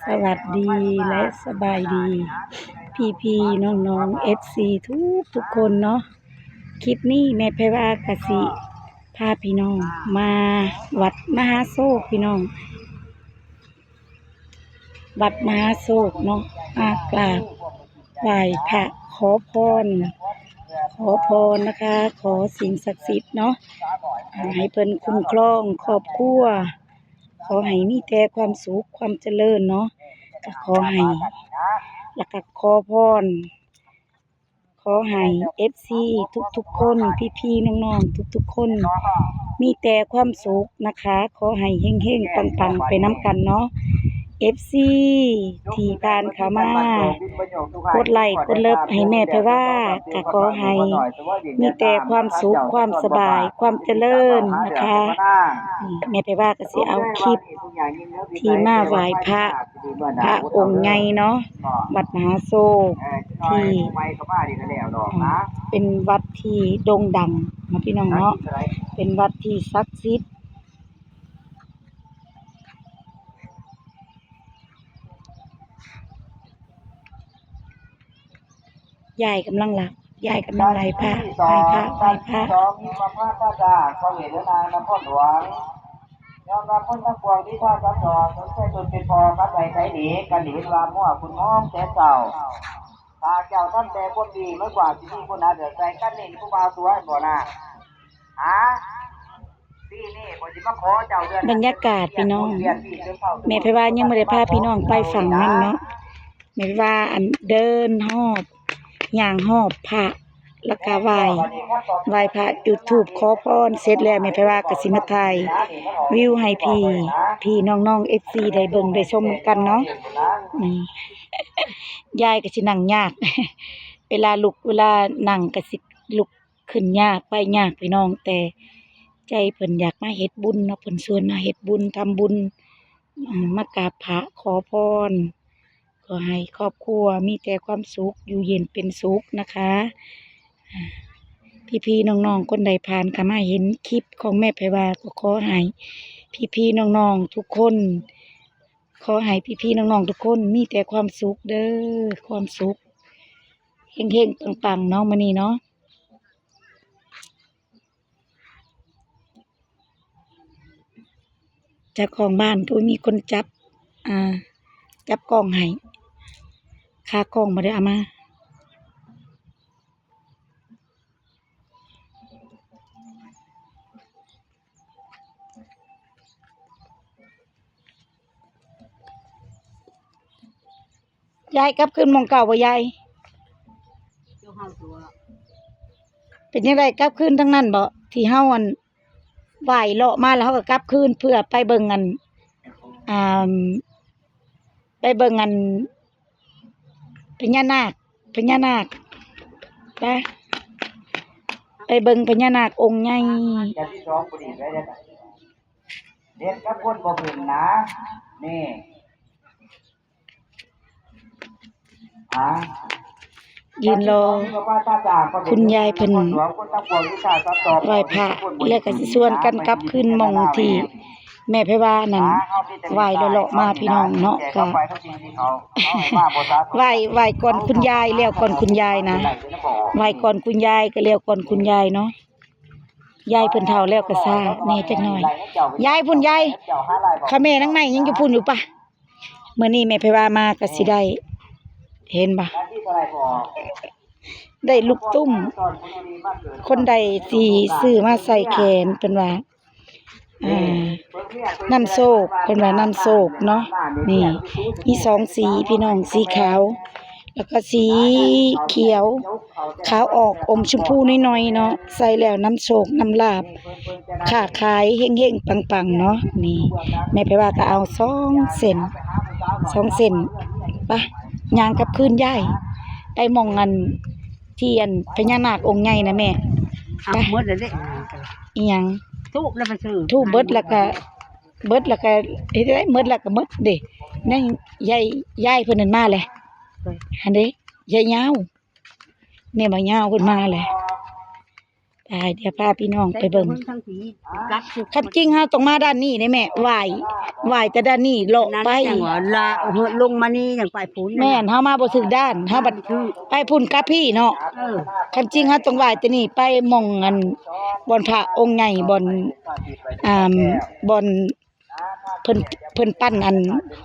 ສະຫວັດດີ ແລະ ສະບາຍດີ ພີ່ໆ ນ້ອງໆ ເອັຟຊີ ທຸກໆ ຄົນເນາະ. ຄລິບນີ້ແມ່ໄພວາກະຊິພາພີ່ນ້ອງມາວັດມະຫາໂຊກ ພີ່ນ້ອງ. ວັດມະຫາໂຊກເນາະ ມາກາບໄຫວ້ພະ ຂໍພອນ ຂໍພອນນະຄະ ຂໍສິ່ງສັກສິດເນາະ ໃຫ້ເພິ່ນຄຸ້ມຄອງຄອບຄົວ ຂໍໃຫ້ມີແຕ່ຄວາມສຸກຄວາມຈະເລີນເນາະ ກະຂໍໃຫ້ ລະກະຂໍພອນ ຂໍໃຫ້ເອັຟຊີທຸກໆຄົນ ພີ່ໆນ້ອງໆທຸກໆຄົນ ມີແຕ່ຄວາມສຸກນະຄະ ຂໍໃຫ້ເຮັງໆປັງໆໄປນຳກັນເນາະ ເອັຟຊີທີ່ຜ່ານເຂົ້າມາ ກົດໄລ້ກົດເລີບໃຫ້ແມ່ໄພວາ ກະຂໍໃຫ້ມີແຕ່ຄວາມສຸກຄວາມສະບາຍຄວາມຈະເລີນນະຄະ. ແມ່ໄພວາກະຊິເອົາຄລິບ ທີ່ມາໄຫວ້ພະ ພະອົງໃຫຍ່ເນາະ ວັດມະຫາໂຊກ ທີ່ເປັນວັດທີ່ໂດ່ງດັງເນາະ ພີ່ນ້ອງເນາະ ເປັນວັດທີ່ສັກສິດ. ຍາຍກຳລັງລະ ຍາຍກຳລັງໄຫວ້ພະ ໄຫວ້ພະ ໄຫວ້ພະ. ຍອມຮັບຄົນທັງປວງທີ່ພາສັນດອນສົມໃຈຕົນເປັນພໍ່ກັບໄດ້ໃສດີ ກັນເຫັນວ່າມົວຄຸນມອງແສນເສົ້າ ຖ້າເຈົ້າທຳແຕ່ຄວາມດີ ມັນກວ່າຊິມີຄົນຫາເດືອດໃສ່ກັນນີ້ ຜູ້ບ່າວຕົວະບໍ່ນາ ຫາ ປີນີ້ຂ້ອຍຊິມາຂໍເຈົ້າເດືອນ ບັນຍາກາດພີ່ນ້ອງ ແມ່ໄພວາຍັງບໍ່ໄດ້ພາພີ່ນ້ອງໄປຝັ່ງນັ້ນເນາະ ແມ່ໄພວາ ອັນ ເດີນຮອບ ຍ່າງຮອບພະ ລະກະໄຫວ້ ໄຫວ້ພະ ຈຸດທູບຂໍພອນເສັດແລ້ວ ແມ່ໄພວາກະຊິມາຖ່າຍວິວໃຫ້ພີ່ ພີ່ນ້ອງໆເອັຟຊີໄດ້ເບິ່ງໄດ້ຊົມນຳກັນເນາະ. ອືມ ຍາຍກະຊິນັ່ງຍາກ ເວລາລຸກເວລານັ່ງກະຊິລຸກ ຂຶ້ນຍາກໄປຍາກພີ່ນ້ອງ ແຕ່ໃຈເພິ່ນຢາກມາເຮັດບຸນເນາະ ເພິ່ນຊວນມາເຮັດບຸນ ທຳບຸນ ເອີ ມາກາບພະຂໍພອນ ຂໍໃຫ້ຄອບຄົວມີແຕ່ຄວາມສຸກ ຢູ່ເຢັນເປັນສຸກນະຄະ. ພີ່ໆນ້ອງໆຄົນໃດຜ່ານເຂົ້າມາເຫັນຄລິບຂອງແມ່ໄພວາ ກໍຂໍໃຫ້ພີ່ໆນ້ອງໆທຸກຄົນ ຂໍໃຫ້ພີ່ໆນ້ອງໆທຸກຄົນມີແຕ່ຄວາມສຸກເດີ ຄວາມສຸກ ເຮັງໆປັງໆເນາະ ມື້ນີ້ເນາະ. ເຈົ້າຂອງບ້ານກໍບໍ່ມີຄົນຈັບ ອ່າ ຈັບກ້ອງໃຫ້ ຂາກ້ອງບໍ່ໄດ້ເອົາມາ. ຍາຍກັບຄືນໝ່ອງເກົ່າບໍ່ຍາຍ? ເປັນຈັ່ງໃດ ກັບຄືນທາງນັ້ນບໍ່ ທີ່ເຮົາ ອັນ ໄຫວ້ເລາະມາ ແລ້ວເຮົາກໍກັບຄືນເພື່ອໄປເບິ່ງ ອັນ ອ່າ ໄປເບິ່ງ ອັນ ພະຍານາກ ພະຍານາກ ໄປ ໄປເບິ່ງພະຍານາກອົງໃຫຍ່. ເຮັດກັບຄົນບໍ່ເປັນນະ ນີ້ ຢືນລໍຄຸນຍາຍເພິ່ນໄຫວ້ພະ ແລ້ວກໍຊິຊວນກັນກັບຄືນໝ່ອງທີ່ ແມ່ໄພວານັ້ນ ໄຫວ້ເລາະໆມາພີ່ນ້ອງເນາະ ກະໄຫວ້ ໄຫວ້ກ່ອນຄຸນຍາຍ ແລ້ວກ່ອນຄຸນຍາຍນະ ໄຫວ້ກ່ອນຄຸນຍາຍ ກະແລ້ວກ່ອນຄຸນຍາຍເນາະ. ຍາຍເພິ່ນເຖົ້າແລ້ວກະຊ້າແດ່ຈັກໜ້ອຍ. ຍາຍພຸ້ນຍາຍ ຂະແມ່ນາງໃໝ່ຍັງຢູ່ພຸ້ນຢູ່ປະ. ມື້ນີ້ແມ່ໄພວາມາກະຊິໄດ້ ເຫັນບໍ່ ໄດ້ລູກຕຸ້ມ ຄົນໃດຊິຊື້ມາໃສ່ແຂນ ເພິ່ນວ່າ ອ່າ ນຳໂຊກ ເພິ່ນວ່ານຳໂຊກເນາະ. ນີ້ ມີສອງສີພີ່ນ້ອງ ສີຂາວ ແລ້ວກໍສີຂຽວ ຂາວອອກອົມຊົມພູໜ້ອຍໆເນາະ ໃສ່ແລ້ວນຳໂຊກນຳລາບ ຄ້າຂາຍເຮັງໆປັງໆເນາະ. ນີ້ ແມ່ໄພວາກໍເອົາສອງເສັ້ນ ສອງເສັ້ນ ໄປ ຍ່າງກັບຄືນຍາຍ ໄປໝ່ອງອັນ ທີ່ອັນພະຍານາກອົງໃຫຍ່ນະແມ່ ໄປ. ໝົດແລ້ວເດ້ ອີ່ຫຍັງ ທູບແລ້ວໄປຊື້ ທູບເບິດແລ້ວກະ ເບິດແລ້ວກະເຮັດໄດ້ ໝົດແລ້ວກະໝົດເດ້. ນາງຍາຍ ຍາຍເພິ່ນນັ້ນມາແຫຼະ ຫັ້ນເດ້ ຍາຍຍາວ ແມ່ບັກຍາວເພິ່ນມາແຫຼະ. ໄປ ດຽວພາພີ່ນ້ອງໄປເບິ່ງ. ຄັນຈິງເຮົາຕ້ອງມາດ້ານນີ້ເດ້ແມ່ ຫວ້າຍ ຫວ້າຍແຕ່ດ້ານນີ້ເລາະໄປ. ນັ້ນຈັ່ງວ່າລະ ລົງມານີ້ຍັງໄປພຸ້ນ. ແມ່ນ ເຮົາມາບໍ່ຖືກດ້ານ ເຮົາບັດໄປພຸ້ນກັບພີ້ເນາະ. ເອີ ຄັນຈິງເຮົາຕ້ອງຫວ້າຍແຕ່ນີ້ໄປໝ່ອງອັນ ບ່ອນພະອົງໃຫຍ່ ບ່ອນ ອ່າ ບ່ອນ ເພິ່ນ ເພິ່ນປັ້ນອັນ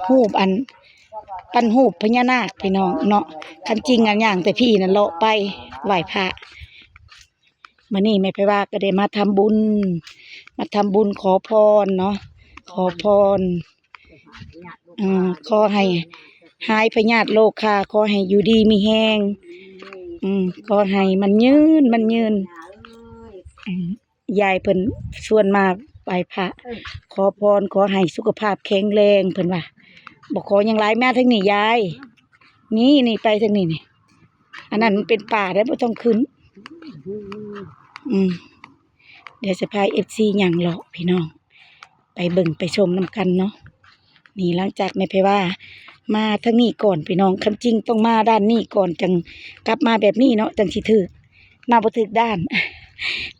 ຮູບອັນ ປັ້ນຮູບພະຍານາກພີ່ນ້ອງເນາະ. ຄັນຈິງອັນຍ່າງແຕ່ພີ້ນັ້ນເລາະໄປໄຫວ້ພະ. ມື້ນີ້ແມ່ໄພວາກໍໄດ້ມາທຳບຸນ ມາທຳບຸນຂໍພອນເນາະ ຂໍພອນ ເອີ ຂໍໃຫ້ຫາຍພະຍາດໂລຄາ ຂໍໃຫ້ຢູ່ດີມີແຮງ ເອີ ຂໍໃຫ້ໝັ້ນຍືນ ໝັ້ນຍືນ ເອີ ຍາຍເພິ່ນຊວນມາໄຫວ້ພະ ຂໍພອນ ຂໍໃຫ້ສຸຂະພາບແຂງແຮງ ເພິ່ນວ່າ ບໍ່ຂໍຫຍັງຫຼາຍ. ມາທາງນີ້ຍາຍ ນີ້ ນີ້ ໄປທາງນີ້ນີ້ ອັນນັ້ນມັນເປັນປ່າເດ້ ບໍ່ຕ້ອງຂຶ້ນ. ອືມ ດຽວຈະພາເອັຟຊີຍ່າງເລາະພີ່ນ້ອງ ໄປເບິ່ງໄປຊົມນຳກັນເນາະ. ນີ້ ຫຼັງຈາກແມ່ໄພວາມາທາງນີ້ກ່ອນພີ່ນ້ອງ ຄຳຈິງຕ້ອງມາດ້ານນີ້ກ່ອນ ຈັ່ງກັບມາແບບນີ້ເນາະ ຈັ່ງຊິຖືກ ມາບໍ່ຖືກດ້ານ.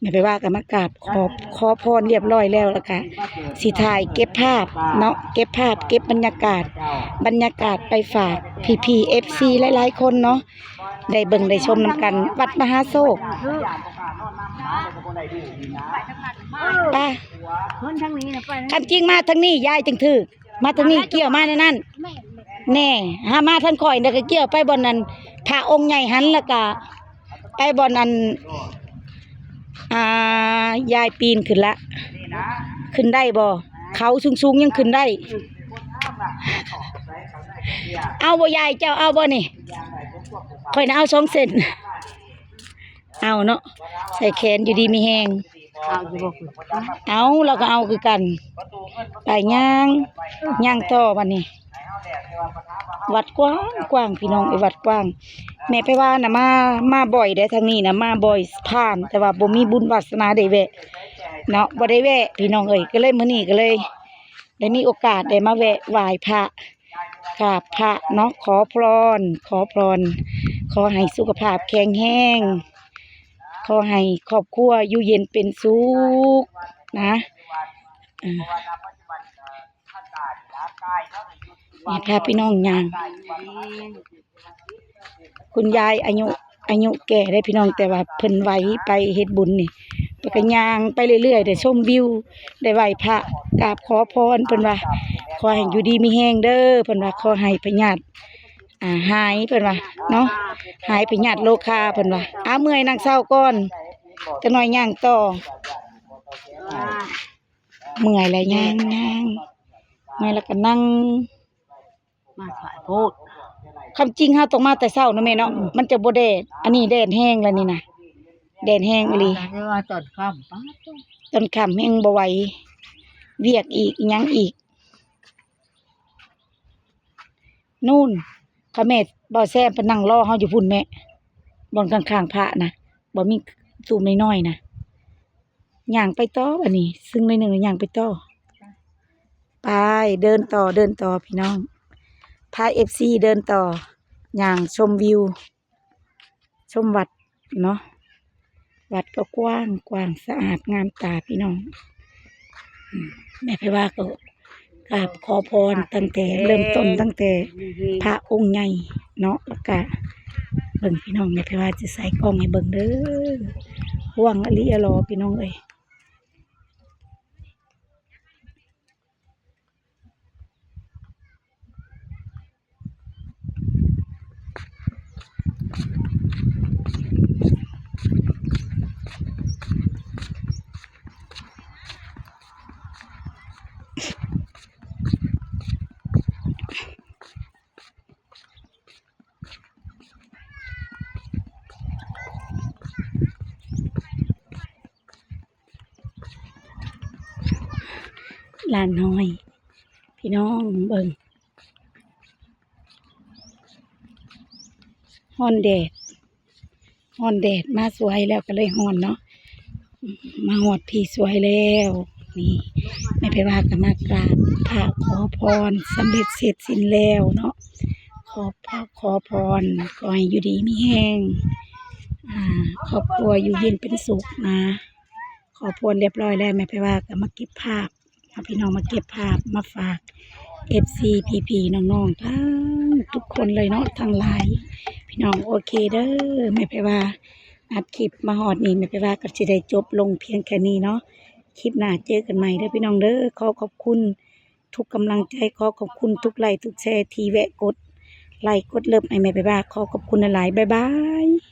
ແມ່ໄພວາກໍມາກາບຂໍ ຂໍພອນລຽບຮ້ອຍແລ້ວ ແລ້ວກໍຊິຖ່າຍເກັບພາບເນາະ ເກັບພາບ ເກັບບັນຍາກາດ ບັນຍາກາດໄປຝາກພີ່ໆເອັຟຊີຫຼາຍໆຄົນເນາະ ໄດ້ເບິ່ງໄດ້ຊົມນຳກັນ. ວັດມະຫາໂຊກ ໄປ ຄັນຈິງມາທາງນີ້ ຍາຍຈຶ່ງຖືກ ມາທາງນີ້ ກ່ຽວມາແນວນັ້ນ ແນ່ ຫາມາທາງຂ້ອຍ ແລ້ວກໍກ່ຽວໄປບ່ອນນັ້ນ ພະອົງໃຫຍ່ຫັ້ນ ແລ້ວກໍໄປບ່ອນນັ້ນ ອ່າ ຍາຍປີນຂຶ້ນລະ ຂຶ້ນໄດ້ບໍ່? ເຂົາສູງໆຍັງຂຶ້ນໄດ້. ເອົາບໍ່ຍາຍ ເຈົ້າເອົາບໍ່ນີ້? ຂ້ອຍນະເອົາສອງເສັ້ນ ເອົາເນາະ ໃສ່ແຂນ ຢູ່ດີມີແຮງ. ເອົາຢູ່ບໍ່? ເອົາ ລາວກໍເອົາຄືກັນ. ໄປຍ່າງ ຍ່າງຕໍ່ບັດນີ້. ວັດກວ້າງໆ ພີ່ນ້ອງເອີຍ ວັດກວ້າງ. ແມ່ໄພວານະມາ ມາບ່ອຍເດ້ ທາງນີ້ນະມາບ່ອຍຜ່ານ ແຕ່ວ່າບໍ່ມີບຸນວາສະໜາໄດ້ແວະເນາະ ບໍ່ໄດ້ແວະພີ່ນ້ອງເອີຍ. ກໍເລີຍມື້ນີ້ກໍເລີຍໄດ້ມີໂອກາດໄດ້ມາແວະໄຫວ້ພະ ກາບພະເນາະ ຂໍພອນ ຂໍພອນ ຂໍໃຫ້ສຸຂະພາບແຂງແຮງ ຂໍໃຫ້ຄອບຄົວຢູ່ເຢັນເປັນສຸກນະ. ເອີ ນີ້ພາພີ່ນ້ອງຍ່າງ ຄຸນຍາຍອາຍຸ ອາຍຸແກ່ເດ້ພີ່ນ້ອງ ແຕ່ວ່າເພິ່ນໄຫວໄປເຮັດບຸນນີ້ ເພິ່ນກໍຍ່າງໄປເລື້ອຍໆ ໄດ້ຊົມວິວ ໄດ້ໄຫວ້ພະ ກາບຂໍພອນ ເພິ່ນວ່າ ຂໍໃຫ້ຢູ່ດີມີແຮງເດີ ເພິ່ນວ່າ ຂໍໃຫ້ພະຍາດ ອ່າ ຫາຍ ເພິ່ນວ່າເນາະ ຫາຍພະຍາດໂລຄາ ເພິ່ນວ່າ. ອາ ເມື່ອຍນັ່ງເຊົາກ່ອນ ຈັກໜ່ອຍຍ່າງຕໍ່. ເມື່ອຍແລ້ວຍ່າງ ຍ່າງ ເມື່ອຍແລ້ວກໍນັ່ງ. ມາສາຍໂພດ ຄຳຈິງເຮົາຕ້ອງມາແຕ່ເຊົ້າເນາະແມ່ເນາະ ອືມ ມັນຈະບໍ່ແດດ. ອັນນີ້ແດດແຮງແລ້ວນີ້ນະ ແດດແຮງອີ່ຫຼີ. ແຕ່ວ່າຕອນຄ່ຳ ຕອນຄ່ຳແຮງບໍ່ໄຫວ ວຽກອີກ ຫຍັງອີກ. ນູ້ນ ຂ້າແມ່ ບ່າວແຊມເພິ່ນນັ່ງລໍເຮົາຢູ່ພຸ້ນແມ່ ບ່ອນຂ້າງໆພະນະ ບໍ່ມີຕູບນ້ອຍໆນະ. ຍ່າງໄປຕໍ່ບັດນີ້ ຊຶ້ງໜ້ອຍໜຶ່ງແລ້ວຍ່າງໄປຕໍ່. ໄປ ເດີນຕໍ່ ເດີນຕໍ່ພີ່ນ້ອງ ພາເອັຟຊີເດີນຕໍ່ ຍ່າງຊົມວິວ ຊົມວັດເນາະ. ວັດກໍກວ້າງ ກວ້າງສະອາດງາມຕາພີ່ນ້ອງ. ອືມ ແມ່ໄພວາກໍ ກາບຂໍພອນຕັ້ງແຕ່ເລີ່ມຕົ້ນ ຕັ້ງແຕ່ພະອົງໃຫຍ່ເນາະ ແລ້ວກະເບິ່ງພີ່ນ້ອງ ແມ່ໄພວາຊິໃສ່ກ້ອງໃຫ້ເບິ່ງເດີ ກວ້າງອີ່ຫຼີອີ່ຫຼໍພີ່ນ້ອງເອີຍ. ຫຼານນ້ອຍ ພີ່ນ້ອງເບິ່ງ ຮ້ອນແດດ ຮ້ອນແດດ ມາສວຍແລ້ວກໍເລີຍຮ້ອນເນາະ. ມາຮອດພີ້ສວຍແລ້ວ ນີ້ ແມ່ໄພວາກໍມາກາບພະຂໍພອນ ສຳເລັດເສັດສິ້ນແລ້ວເນາະ. ຂໍພະ ຂໍພອນ ຂໍໃຫ້ຢູ່ດີມີແຮງ ອ່າ ຄອບຄົວຢູ່ເຢັນເປັນສຸກນະ. ຂໍພອນຮຽບຮ້ອຍແລ້ວ ແມ່ໄພວາກໍມາເກັບພາບ ເອົາພີ່ນ້ອງມາເກັບພາບມາຝາກເອັຟຊີ ພີ່ໆ ນ້ອງໆ ທັງທຸກຄົນເລີຍເນາະ ທັງຫຼາຍ ພີ່ນ້ອງ. ໂອເຄເດີ ແມ່ໄພວາອັດຄລິບມາຮອດນີ້ ແມ່ໄພວາກໍຊິໄດ້ຈົບລົງພຽງແຄ່ນີ້ເນາະ. ຄລິບໜ້າເຈີກັນໃໝ່ເດີພີ່ນ້ອງເດີ. ຂໍຂອບຄຸນທຸກກຳລັງໃຈ ຂໍຂອບຄຸນທຸກໄລ ທຸກແຊ ທີ່ແວະກົດໄລ ກົດເລີບໃຫ້ແມ່ໄພວາ. ຂໍຂອບຄຸນຫຼາຍໆ ບາຍບາຍ.